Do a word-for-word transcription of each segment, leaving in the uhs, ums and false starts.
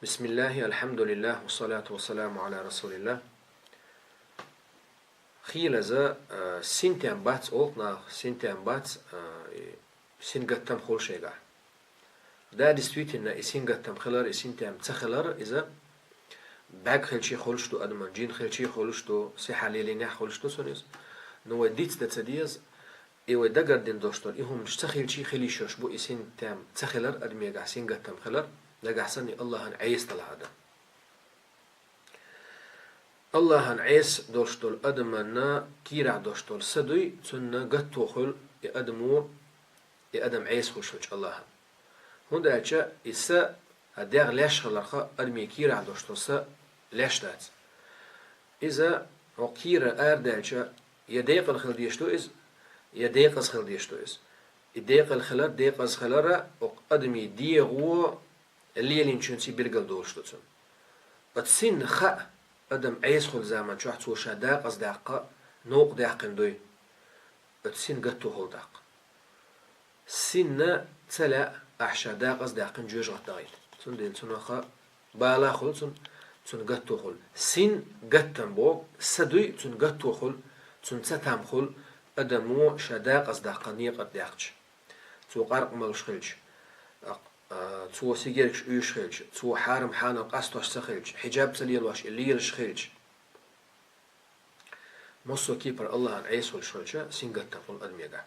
بسم الله، الحمد لله، والصلاة والسلام على رسول الله. Хийлаза, а, синтем бац олхнах, синтем бац, а, и сингаттам хул шайгахь. Да, действительно, и сингаттам хилар, и синтем ца хилар, иза бӀаьг хилчий холуш ду адаман, джин хилчий холуш ду, сихьар лелийнехь холуш ду цунна иза. Ну, вай диц дан ца деза, и вай дагардина долуш долу, и хӀуманаш ца хилчий хила йиш йолуш бу, и синтем ца хилар, адамегахь сингаттам хилар, нагахь санна и Аллахьан Ӏеса далахь адам. Аллахьан Ӏеса долуш долу адаманна кийрахь долуш долу са дуй, цунна гатто хуьлу и адамо, и адам Ӏеса хуьлуш хилча Аллахьан. ХӀунда аьлча и са, а, дегӀ леш хиларх, адамийн кийрахь долуш долу са леш дац. Иза хӀокху кийра арадаьлча, я декъала хила дезаш ду иза, я декъаза хила дезаш ду иза. И декъала хилар, декъаза хилар хӀокху адамийн дегӀо лелийначуьнций билгал долуш ду цунна. Оцу синна хаьа, адам Ӏеса хуьлу заман чохь цо ша декъаза даккха новкъа даьккхина дуй, оцу син гатто хуьлу тӀаккха. Синна ца лаьа ахь ша декъаза даьккхина жоьжахати дахийта. Цундела цунах бала хуьлу цунна, цунна гатто хуьлу. Син гаттам боху, са дуй, цунна гатто хуьлу, цунна цатам хуьлу, адамо ша декъаза даккха некъа тӀе даьккхича. Цо къаркъа молуш хилча, а, а, цо сигеркаш уьйш хилча, цо хьарам хьанал къастош ца хилча, хьиджаб ца лелош и лелаш хилча. Массо а кепара Аллахьан Ӏеса хуьлуш хилча, сингаттам хуьлу адамегахь.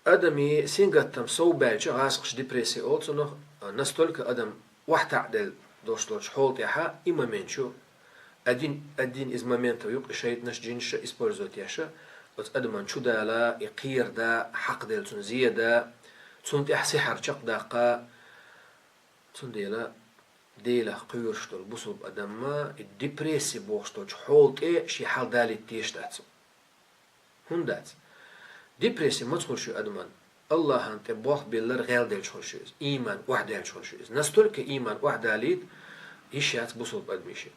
Адамийн сингаттам сов баьлча, гӀазкхаша депрессия олу цунах, а, настолько адам охьатаӀаделла долуш долчу хьола тӀехь и момент чу, один, один из моментов ю-кх и шайтӀанаша, джинаша использовать еш, оцу адаман чу дала, и кхера да, хьакхаделла цунна зе да, цунна тӀехь сихьар чекхдаккха. Цундела Делах кхоьруш долу бусулба адамма и депрессия бохуш долчу хьола тӀе шен хьал далийта дезаш дац. ХӀунда дац? Депрессия маца хуьлуш ю адаман? Аллахьан тӀе болх биллар гӀелделча хуьлуш ю иза, ийман охьадаьлча хуьлуш ю иза. Настолько ийман охьадалийта йиш яц бусулба адамийн шен.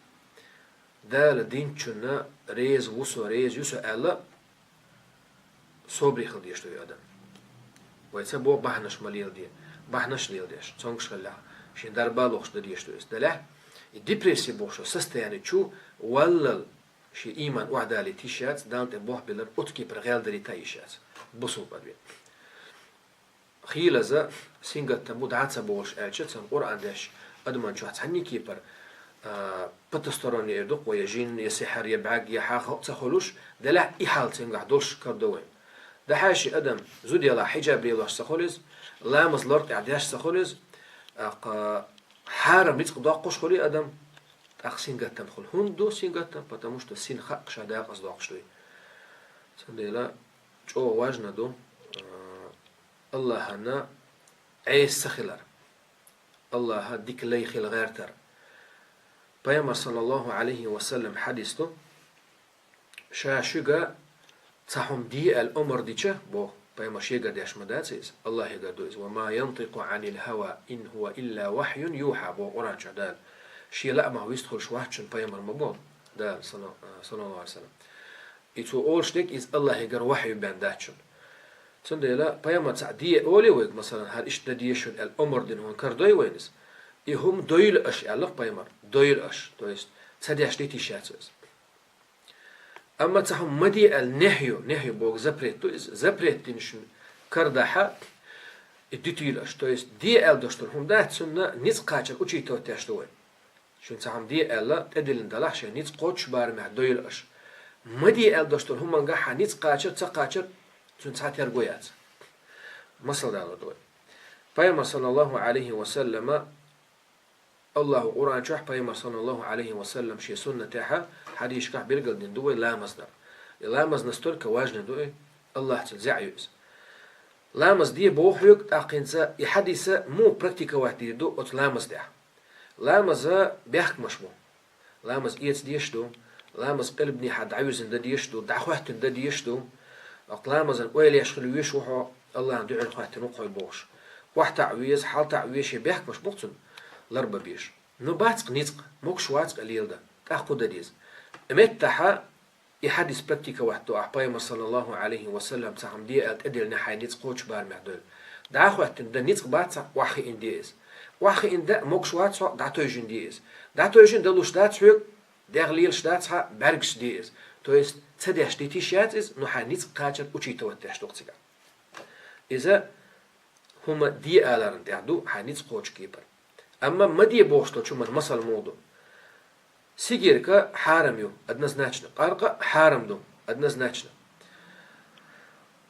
Дала динчунна реза ву со, реза ю со аьлла, собаре хила дезаш ду и адам. Вай ца боху бахьанаш ма леладе, бахьанаш леладеш, цомгуш хиллехь, шен дарба лохуш дан дезаш ду иза. Делахь, и депрессия бохуш состояние чу валлал, шен ийман охьадалийта йиш яц, Далла тӀе болх биллар оцу кепара гӀелдарийта йиш яц. Бусулба адам. Хийлаза, сингаттам бу дӀа ца бохуш аьлча, цунна Къуръан деш адаман чохь цхьанний кепара, а, потусторонний эр ду-кх вай, я жин, я сихьар, я бӀаьг, я хьан хӀа ца хуьлуш, делахь и хьал цуьнгахь долуш карадо вай. Дахьаьший адам зуда ялахь хьиджаб лелош ца хуьлу иза, ламаз лор тӀехь деш ца хуьлу иза, а, кха, хьарам рицкъ доккхуш хуьлу и адам, тӀаккха сингаттам хуьлу. ХӀунда ду сингаттам? Потому что син хаьа ша декъаза доккхуш дуй. Цундела чӀогӀа важно ду, а, Аллахьана Ӏеса ца хилар. Аллахьа дика лай хила гӀертар. Пайхамар, саллаллаху Ӏалайхи ва саллам, хьадис ду, ша шуьга цхьа хӀума де аьлла омар дича, боху, пайхамар шегара деш ма дац иза, Аллахьегара ду иза. «Ва ма янтикъу Ӏанил хӀава, ин хӀува илла вахьюн юхьа», боху Къуръан чохь Дала. Шен лаамах вистхуьлуш вац шуна пайхамар ма боху Дала, салла-, саллаллаху Ӏалайхи ва саллам. И цо олуш дерг иза Аллахьегара вахью бен дац шуна. Цундела пайхамар цхьаъ де олий вайга, масалан, хӀара иштта дан деза шуна аьлла омар дина хӀума карадой вайна иза. И хӀума дойла аша аьлла-кх пайхамар. Дойла аша. То есть, ца деш дита йиш яц иза. Амма цхьа хӀума ма де аьлла нехью, нехью боху запрет ду иза. Запрет дина шуна карадахьа, и дитийла аша. То есть, де аьлла долуш долу хӀума дац, цунна ницкъ кхачар учитывать деш ду вай. Шуна цхьа хӀума де аьлла, тӀедиллина далахь шайн ницкъ кхоччуш барамехь дойла аша. Ма де аьлла долуш долу хӀуманга хьан ницкъ кхачар, ца кхачар, цуьнан цхьа терго яц. Масал далор ду вай. Пайхамар, саллаллаху Ӏалайхи ва саллама, Аллахьа Къуръан чохь, пайхамар, саллаллаху Ӏалайхи ва саллам, шен суннатехьа, хьадисашкахь билгалдина ду вай ламаз дар. И ламаз настолько важный ду и, Аллахьцул зӀе ю иза. Ламаз де боху хьоьга, тӀаккха хӀинца и хьадиса муха практиковать дийр ду оцу ламаз тӀехь? Ламаза бехкамаш бу. Ламаз эца дезаш ду, ламаз къилбанехьа дӀавирзина дан дезаш ду, дӀахӀоьттина дан дезаш ду. Аккха ламазан ойла еш хила везаш ву хьо, Аллахьан дуьхьал хӀоьттина ву-кх хьо бохуш. ОхьатаӀа веза, хьалтаӀа веза, шен бехкамаш бу-кх цунна ларбан безаш. Ну, бац-кх ницкъ, могуш вац-кх ан леладан. ТӀаккха хӀун дан деза? И меттахьа и хьадис практиковать до ахь, пайхамар, саллаллаху Ӏалайхи ва саллам, цхьа хӀума де аьлла тӀедиллина хьайн ницкъ кхоччуш барамехь дойла. ДӀахӀоьттина дан ницкъ бац, охьахиъна де иза. Охьахиъна даа могуш вац хьо, дӀатойжина де иза. ДӀатойжина далуш дац хьоьга, дегӀ лелаш дац хьа, бӀаьргаш де иза. То есть, ца деш дитиш яц иза, но хьайн ницкъ кхачар учитывать деш ду-кх цигахь. Иза хӀума де аларна тӀехь ду, хьайн ницкъ кхочу кепара. Амма ма де бохуш долчу хӀуман масал муха ду? Сигирка хьарам ю, однозначно. Къаркъа хьарам ду, однозначно.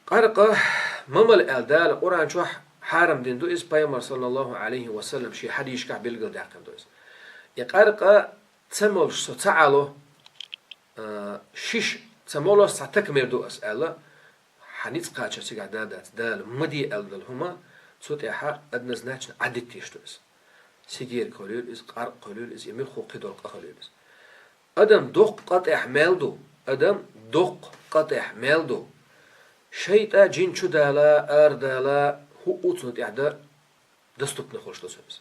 Къаркъа ма мала аьлла Дала Къуръан чохь хьарам дина ду иза, Пайхамар, саллаллаху Ӏалайхи ва саллам, шен хьадисашкахь билгалдаьккхина ду иза. И къаркъа ца молуш со ца Ӏало, а, шиша ца молуш цхьа такамер ду ас аьлла, хьан ницкъ кхачар цигахь дан дац, Дала ма де аьлла долу хӀума, цу тӀехь однозначно Ӏадитта деш ду иза. Сигирка хуьлийла иза, къаркъа хуьлийла иза, и муьлхха кхидолу къа хуьлийла иза. Адам доккха къа тӀехь мел ду, адам доккха къа тӀехь мел ду. ШайтӀа, жин чудала, арадала, хӀуъу цунна тӀехь дан доступно хуьлуш ду цунна иза.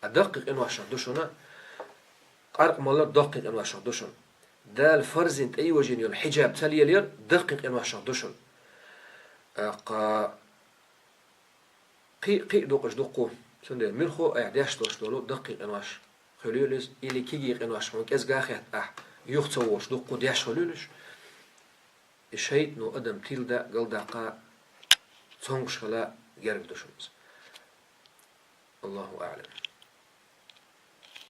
А даккхий къиношах ду шуна, къаркъа малар даккхий къиношах ду шуна. Дала фарзина тӀейожийна йолу хьиджаб ца лелаяр даккхий къиношах ду шуна. ТӀаккха кхин, кхин а дукъуш дуккху, цундела муьлхха а айхьа деш долуш долу даккхий къинош хуьлийла иза, или кегий къинош хьуна кӀезга а хетта ахь юха ца волуш дуккху деш хуьлийла уьш. И шайтӀано адам тиладан а, галдаккха а, цомгуш хила а герга ду шуна иза. Аллаху аӀлам.